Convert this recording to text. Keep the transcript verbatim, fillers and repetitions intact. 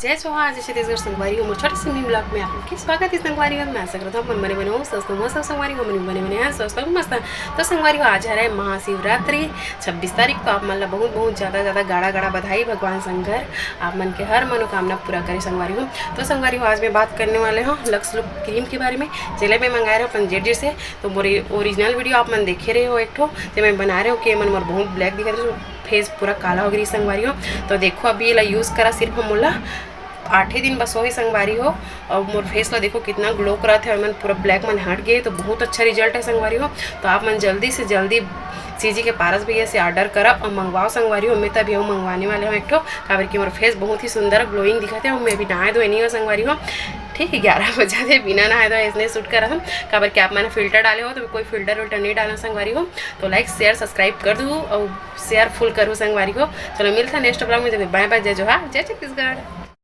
जय जोहार, जय छत्तीसगढ़ संगवारी हो, मोर छोटे से मिनी ब्लॉग में आप लोग के स्वागत है संगवारी हो। मैं आशा करता हूँ मन बने बने हो, स्वस्थ हो, सब संगवारी हो मन बने बने हैं, स्वस्थ हो, मस्त हैं। तो संगवारी हो, आज हरे महाशिवरात्रि छब्बीस तारीख, तो आप मन ला बहुत बहुत ज़्यादा ज़्यादा गाड़ा गाड़ा बधाई। भगवान शंकर आप मन के हर मनोकामना पूरा करे संगवारी हो। तो संगवारी हो, आज मैं बात करने वाले हूँ लक्स लुक क्रीम के बारे में, जेला मैं मंगाए रहे अपन जेठ जी से। तो मोर ओरिजिनल वीडियो आप मन देखे रहे हो एक ठो, जे मैं बना रहे हो कि मन मोर बहुत ब्लैक दिखत रहे, फेस पूरा काला हो गई संगवारी हो। तो देखो, अभी एला यूज़ करा सिर्फ हम मोला आठे दिन बस होही संगवारी हो, और मोर फेस ला देखो कितना ग्लो करत है, और मन पूरा ब्लैक मन हट गए, तो बहुत अच्छा रिजल्ट है संगवारी हो। तो आप मन जल्दी से जल्दी सीजी के पारस भैया से ऑर्डर करा और मंगवाओ संगवारी हो। मैं तभी हम मंगवाने वाले हूँ एक ठो, काबर कि मोर फेस बहुत ही सुंदर ग्लोइंग दिखत है, और मैं अभी नहाए धोए नहीं हो संगवारी हो। ठीक है, ग्यारह बजा दे, बिना नहाए धोए इसने शूट करा हम, काबर कि आप मैंने फिल्टर डाले हो, तो मैं कोई फिल्टर विल्टर नहीं डाला संगवारी हो। तो लाइक शेयर सब्सक्राइब कर दू और शेयर फुल करू संगवारी हो। चलो मिलता है नेक्स्ट ब्लॉग में, जब बाय बाय, जय जोहार, जय छत्तीसगढ़।